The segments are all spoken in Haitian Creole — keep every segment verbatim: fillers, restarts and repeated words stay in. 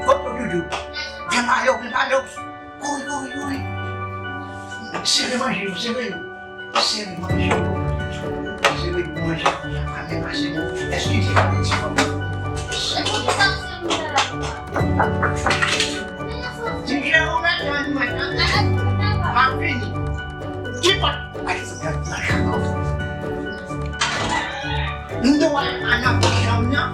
Kot Doudou? Vin pale w, vin pale w. Kouri, kouri, kouri. Sere manje yo, sere yo. Sere manje yo. Sere manje yo. Ane pase nou. Èske se pa ti fanm? Ti Jero mèt tann mwen. M ap vini. Ki pòt? Ay, foutan nan chanm. M dwe al nan chanm nan.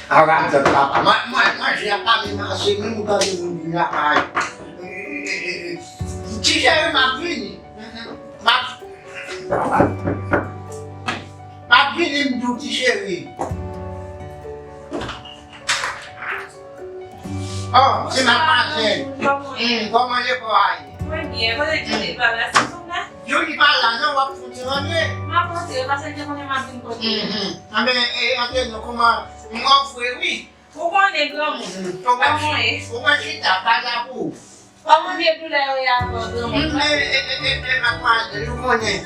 Aradòt papa. Mwen, mwen, manje a pa menm ase menm ou tande moun vin lakay. Ti Jere, m ap vini. M ap, m ap vini, m di w, Ti Jere. Oh, se madmwazèl. Kòman ye? Hmm, kòman lekòl a ye? Mwen byen. Kote Julie pa la? Se fanm la? Julie pa la, non, w ap fouti rantre. M ap rantre, paske l te konnen m ap vin kote. Mhm. Anben, e, antre non, kòman, m ofri wi. Ou konnen granmoun. Mhm. Ou wè, kòman ye? Ou wè chita, pa la pou ou. Kòman vye doulè yo ye avè w, granmoun? Mhm, e, e, e, e, e, madmwazèl, ou konnen,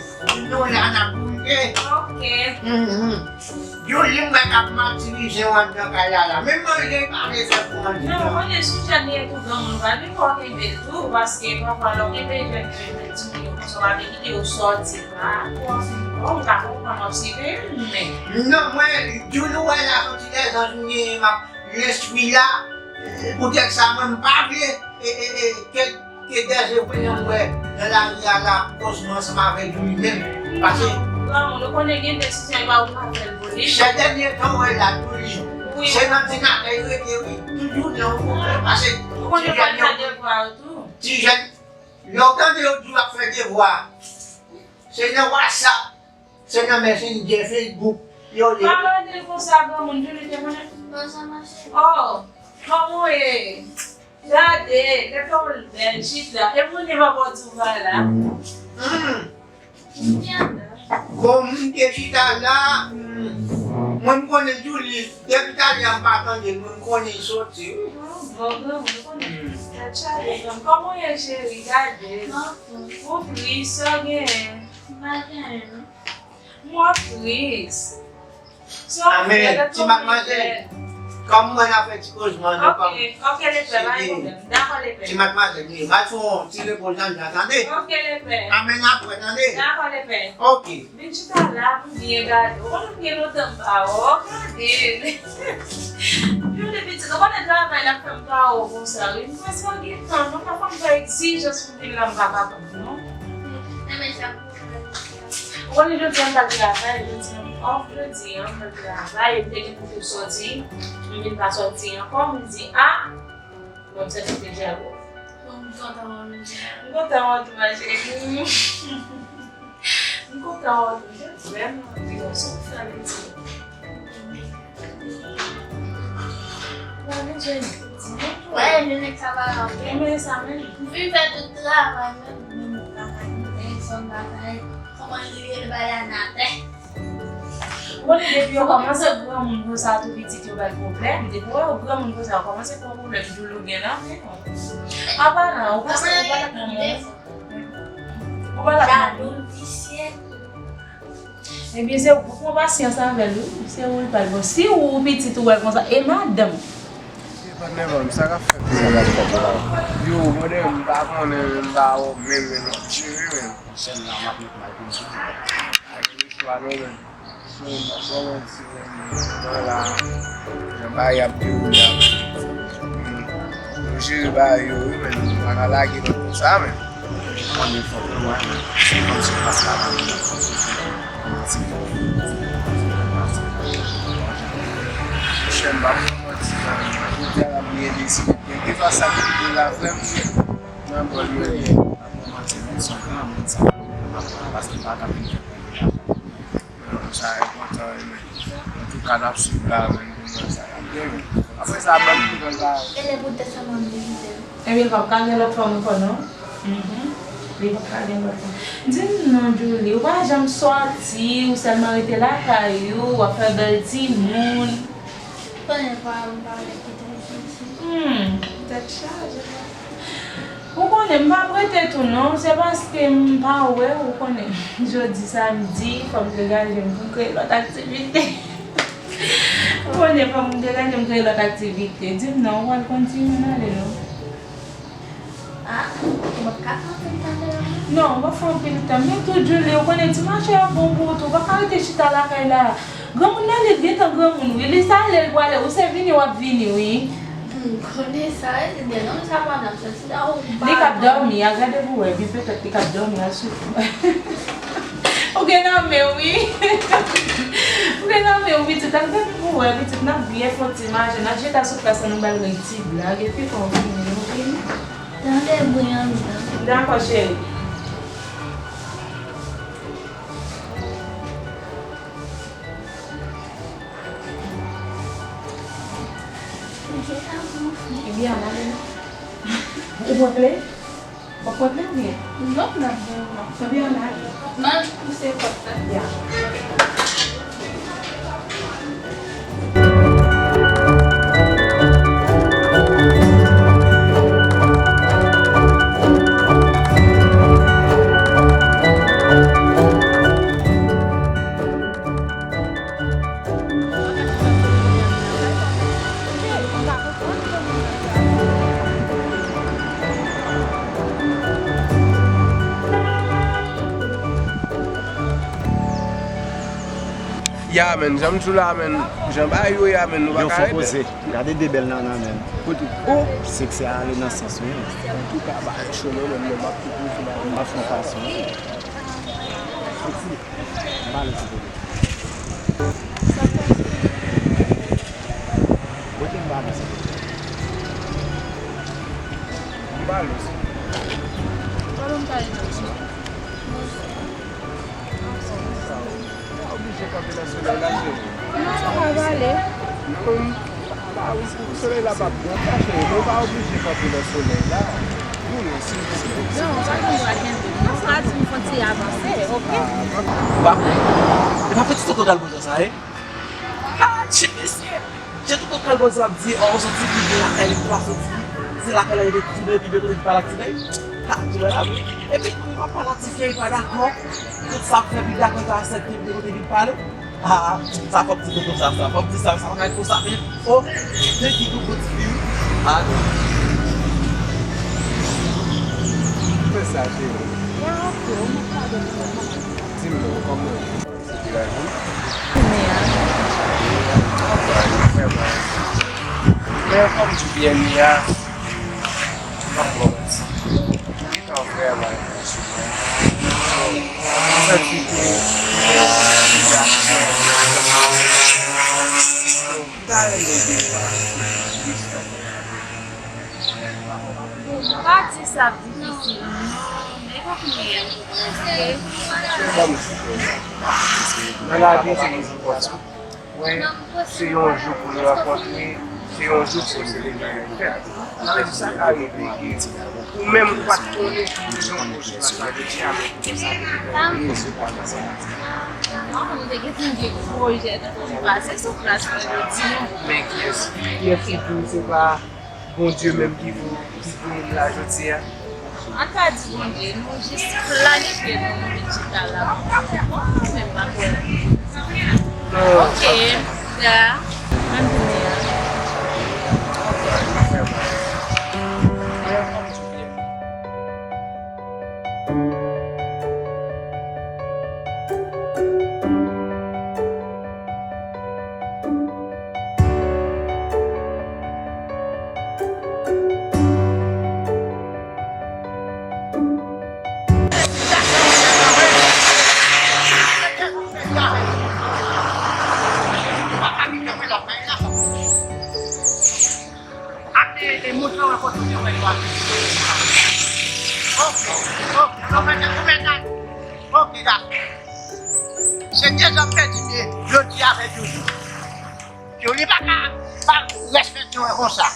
nou la n ap bouje. Ok. Mhm. Yo li mwen k ap matirize w anndan kay la la. Menm manje pa vle fè pou manje. Non, ou konnen sou jèn li ye tou granmoun, ou pa vin fò kenbe l tou, paske pafwa lè w kenbe jèn yo, yo timoun yo konsa, w pa vle kite yo sòti la. Pou anfin, bon, m ka konprann w ap siveye m, men. Non, mwen, Julie wè la, soti lè zanj m genyen, m ap lespri la, poutèt sa, mwen, m pa vle, e, e, e, kèk Ke dèje premye m wè nan lari a la, kozman ansanm avèk Julie menm. Pase. Granmoun, ou konnen gen desizyon e pa ou ka fè l pou li. Sè dènye tan w wè la, Julie. Wi. Se nan dinatè l rete, wi. Toujou nan yon pwoblèm. Pase. Ou konnen ti jèn yo, ti jèn, lè w tande yo di w ap fè devwa, se nan WhatsApp. Se nan Messenger, Facebook, yo li. Pa rele l konsa, granmoun, Julie te konnen. Konsa mache. Oh, kòman w ye? Gade, gade kòman l bèl, chita. E moun li pa bò di w pa la. Hmm. Bon, m te chita la, hmm. Mwen, m konnen Julie, depi talè a m pa tande l, mwen, m konnen l soti, wi. Oh, bon, granmoun, ou konnen. Hmm. Tèt chaje, granmoun. Kòman w ye, cheri? Gade. Ou tris, sa w genyen? M pa genyen, non. Mwen tris. Anben, ti madmwazèl, kòm mwen ap fè ti kozman, nou kòm. Ok, ok, lepè, pa gen pwoblèm. Dakò, lepè. Ti madmwazèl, m al fè yon ti repoz anndan, tande? Ok, lepè. Anben, n ap wè, tande? Dakò, lepè. Ok. Vin chita la pou byen gade. Ou konnen m gen lontan m pa wè w, gade. Jodi pitit, ou konnen travay la fè m pa wè w konsa, wi. M kwè se w gen tan, non, pafwa m fè egzijans pou m vin la, m pa kapab, non. Enben, sa Ou konnen jodi a m t al travay, jodi a m off jodi a, m t al travay, m te gen pou m sòti, m vin pa sòti ankò, m di, a, bon, m santi m te djab. Bon, m kontan wè w, m kontan wè w tou, ma chérie. M kontan wè w tou, m te vrèman anvi wè w, sa w fè Ayiti. Mwen bezwen di nou tou. Wè, jounen sa pa anpil. Mwen sa menm. M fin fè tout travay mwen, mwen menm travay mwen, pèsonn pa travay. Kòman li rele bagay an atè? Ou konnen depi yo kòmanse granmoun konsa tou pitit yo bay pwoblèm. Depi w wè yo granmoun konsa yo kòmanse pran pwoblèm, Joulou gen nan men w. Apa nan, ou pa, ou pa la pran moun. Ou pa la pran moun. Visye. Ebyen, se ou pou pran pasyans avè l, wi. Se ou l pral bon. Si ou pitit ou wè l konsa, e madanm? Patnè pa m, sa k ap fèt, sa k ap fèt la? Yo, mwen menm, m pa konnen, m pa wè menm, men n ap jere, men. Sèl la, m ap met may pou m sou li. Ay, istwa nou, men. Sou, sou, men, si, men, nan la, jan bagay ap dewoule a, men, nou jere bagay yo, wi, men, nou pa ka lage lòt konsa, men. Mwen, men, fòk nou wè, men, se kòmsi plas la pa menm jan. Monchè, m p ap manti non. Jodi a l ap byen deside. Kèlkeswa sa k rive la, frè m, nan bòl mwen ye. M p ap manti, men se yon granmoun sa. Paske m pa ka vin fè pèp la. Sa enpòtan wi, men. Antouka, n ap swiv la, men, pou nou wè sa k ap gen, men. Apre sa, ban m tou nan sa. Ebyen, l p ap ka gen lòt fanm ankò, non? Mhm. Li p ap ka gen lòt fanm. Di m non, Julie, ou pa janm sòti, ou sèlman rete lakay ou, w ap fè bèl timoun. Konnen pa, m pa vle kite l sòti. Hmm, tèt chaje. Ou konnen, m p ap rete tou non, se paske m pa wè w, ou konnen. Jodi samdi, fò m degaje m pou m kreye lòt aktivite. Ou konnen fòk m te gade m kreye lòt aktivite. Di m non, ou pral kontinye n ale non. Ah, ou p ap ka kanpe m talè a non. Non, w ap fè anpil tan. Men tou, Julie, ou konnen ti mache a bon pou ou tou. Ou pa ka rete chita lakay la. Granmoun nan, li gentan granmoun, wi. Li sa lè l prale, ou se vini, w ap vini, wi. Hmm, konnen sa, e, de non, sa pa nan sòti la, ou pa. Li k ap dòmi, a gade pou wè, epi petèt li k ap dòmi, a sou. Ou gen nan men w, wi. Ou gen nan men w, pitit, a gade pou wè, pitit, n ap byen fè yon ti mache, n ap jete sou plas la, nou ba l yon ti blag, epi fò w vini, nou vini. Tande bri anndan. Dakò, cheri. Ebyen, ann ale non. Ou pran kle? W ap pran kle oubyen? Non, m ap gen yon. Ebyen, ann ale. M al pouse pòt la. Ya. Ya, men, jan m di w la, men, jan bagay yo ye a, men, nou pa ka rete. Yon fo koze. Gade de bèl nana, men. Kote? Oh! Seksi a ale nan sans, wi. Antouka, bagay cho, men, men, men, m ap tou pwouve bagay. M ap fè yon fason. Seksi. M pale, silvouplè. Kote m pale, silvouplè? M pale, silvouplè. Pale, m pale, non. Pa oblije kanpe nan solèy la, cheri. Non, sa pa vale. Non, pa, solèy la p ap bon, sa, cheri. Men w pa oblije kanpe nan solèy la. Non, non, silvouplè. Non, ou pa gen dwa kenbe m. Non, sa di m fon ti avanse, oke? Ou pa kwè? E pa fè ti tonton Dalbozò sa, e? Ha, ti mesye! Jan tonton Dalbozò ap di, o, soti rive lakay li, pa soti. Se lakay la li te tounen, li vin kote li pale ak ti nèg. Ha, ti wè la, wi. Epi, pou li pa pale ak ti fi a, li pa dakò. Tout sa ap fè, li dakò, li pa aksepte, li kote li pale. Ah, sa fòk di tonton sa, sa fòk di sa, sa pa ka ret konsa, men, oh, men ki tou bon ti fi, wi. Ah, non. Fè sa, cheri. Di m non, kòman w ye? Se ki laj ou? Mè a. Mè a, kòman w ye? Mè a, kòm di byen, Mè a. Mwen vrèman, mwen vrèman santi ke ta renmen depa. Pa di sa ap difisil, non, men pa kounye a, oke? Nan lavi, se yon ti pòs. Wi, se yon jou pou nou rankontre, se yon jou pou nou selebre yon fèt. Sa vle di sa ka rive ke ou menm ou pa t konnen ki rezon pwojè sa jodi a, men pou sa rive. Mwen menm, m te gentan gen pwojè, tankou m pase sou plas la jodi a. Men kiyès, kiyès ki di w se pa Bondye menm ki pou, ki pou moun la jodi a? An ka di Bondye, nou jis planifye nou, nou vin chita la. Bon, mwen menm pa kwè. Non. Oke, ya. Menm kounye a. Ok, ok, ok, dakò. Se dezòd pèdi, men yo di avèk yo. Yo li pa ka pa respekte w konsa.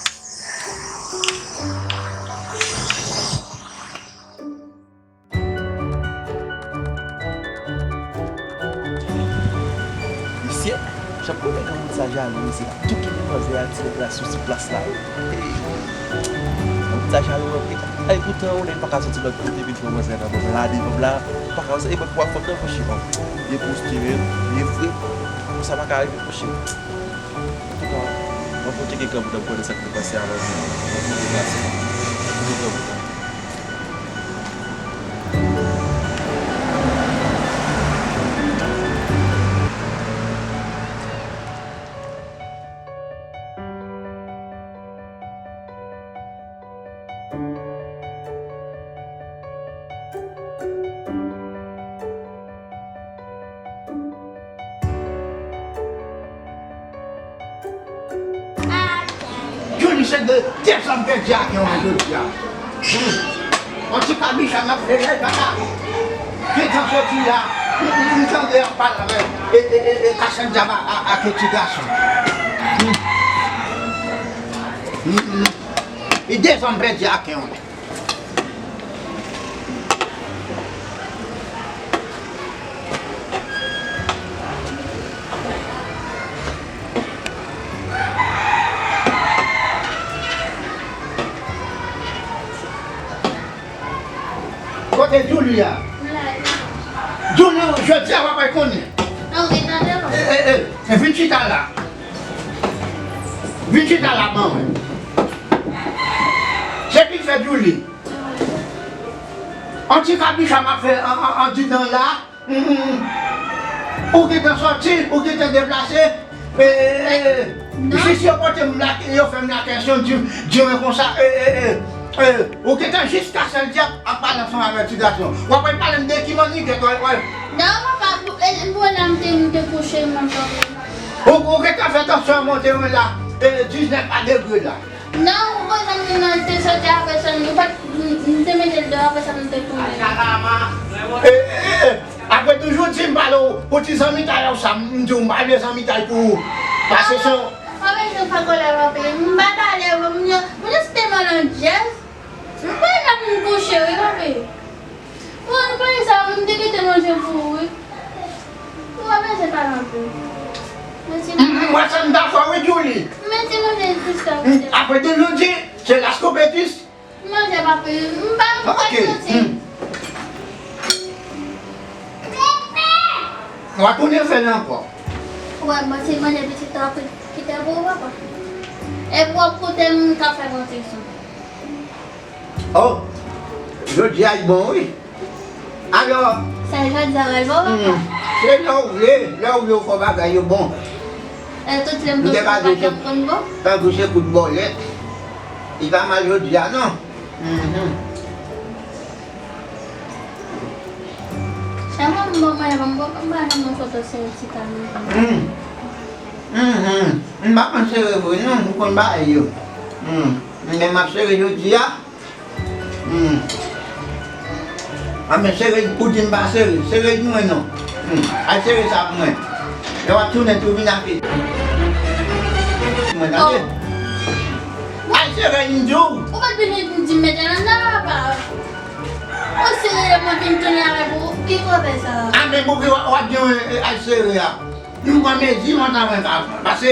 Mesye, jan m konnen granmoun sa jalou, mesye, l ap tou kenbe manzè a, ti nèg la sou ti plas la. Granmoun sa jalou anpil. Ay, poutan, ou nèg pa ka soti lòt kote, vin pran manzè nan men m la, devan m la. Ou pa ka, e mwen k ap fè m nan, monchè, byen poste, men, byen fre. Pou sa pa ka rive, monchè. Cheke kan pou w ta konnen sa k te pase avan. Cheke kan pou w ta. Johnny, se de, de zòm pèdi a gen yon jodi a. Hmm. On ti kabicha m ap fè lè papa. Gentan soti la. M, m, m tande y ap pale avè e, e, e, e Kasann Djab a, a, ak yon ti gason. Hmm. Hmm, hmm. E de zòm pèdi a gen yon. Kote Djouli a? Djouli, jodi a w ap al konnen. E, e, e, vin chita la. Vin chita la, manman. Se ki fè Djouli. On ti kabicha m ap fè an, an, andidan la. Mm, mm, mm. Ou gentan sòti, ou gentan deplase. E, e, e, e. Non. Jis yo pote m la, yo fè m la kèsyon, di, di mwen konsa, e, e, e, e, ou gentan jis Kasann Djab ap pale ansanm avèk ti gason. W ap pale m de ki manniget, wè, wè. Non, papa, pou, e, pou la m te, m te kouche, m ap dòmi. Ou, ou gentan fè tansyon an monte, wè, la, e, diznèf a degre la. Non, ou konn zanmi nan te soti apre sa, nou pa t, m, m te mete l deyò, apre sa, m te tounen. E, e, e, apre toujou di m pale w pou ti zanmitay ou sa, m di w m pa vle zanmitay pou ou. Pase se. Pa bezwen fè kòlè, papi. M pa pale, m, m, m jis te malandjèz. M pa la pou m kouche, wi, papi. Bon, nou pa gen sa, m te kite manje pou ou, wi. Ou pa bezwen pale anpil. Mèsi. M, m wè sa m ta fè, wi, Djouli. Mèsi, manje jis la. M, apre de jodi, se laskopetis. Manje, papi, m pa, m pa santi. Hmm. W a tounen fè l ankò. Wè, mwen se manje pitit la, kite pou ou, papa. Epi w ap koute m ka fè pwoteksyon. Oh, jodi a l bon, wi. Alò, sa jodi a pral bon, papa? Hmm, se lè w vle, lè w vle w fè bagay yo bon. E tout lè m te ka di w se, tankou se kout bòlèt. Li pa mal jodi a, non. Mhm. Sèlman m bon, mwen, m bon, m pa janm nan foto sere ti kanmi. Hmm. Mhm. M pa konn sere vre, non, m konn bagay yo. Hmm. Men m ap sere jodi a. Hmm. Anben sere, ou di m pa sere. Sere mwen non. Hmm. Al sere sa pou mwen. Lè w ap tounen tou vin ak li. Mwen tande. Oh. Al sere m di w. Ou pa t vin di m mete nan nan, papa. Ou sere mwen vin tounen avèk ou. Ki koze sa? Anben pou ki w ap di mwen, e, al sere a. M pran mezi mwen ta mwen ka pran. Paske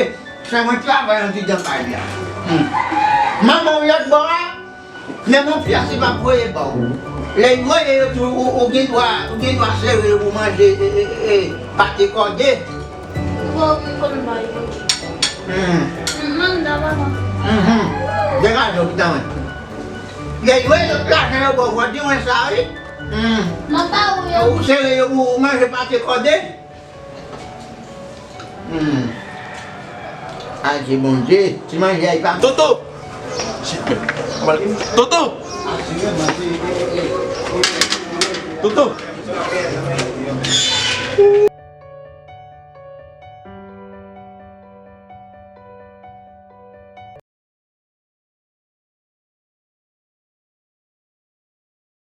fè mwen travay andidan kay la. Hmm. Manman w lòt bò a. Men mon pyès li p ap voye ba w. Lè y voye yo tou, ou, ou gen dwa, ou gen dwa sere yo pou manje, e, e, e, pate kòde. Ou pa ouvri kòm ba yo. Hmm. Manman, daba, non. Mhm. Degaje w, pitit mwen. Lè y voye yo lajan yo ba w, fò di mwen sa, wi. Hmm. Manman, ou yo. Ou sere yo pou manje pate kòde. Hmm. Adje Bondye, ti manje a pa. Toto! Toto! Toto!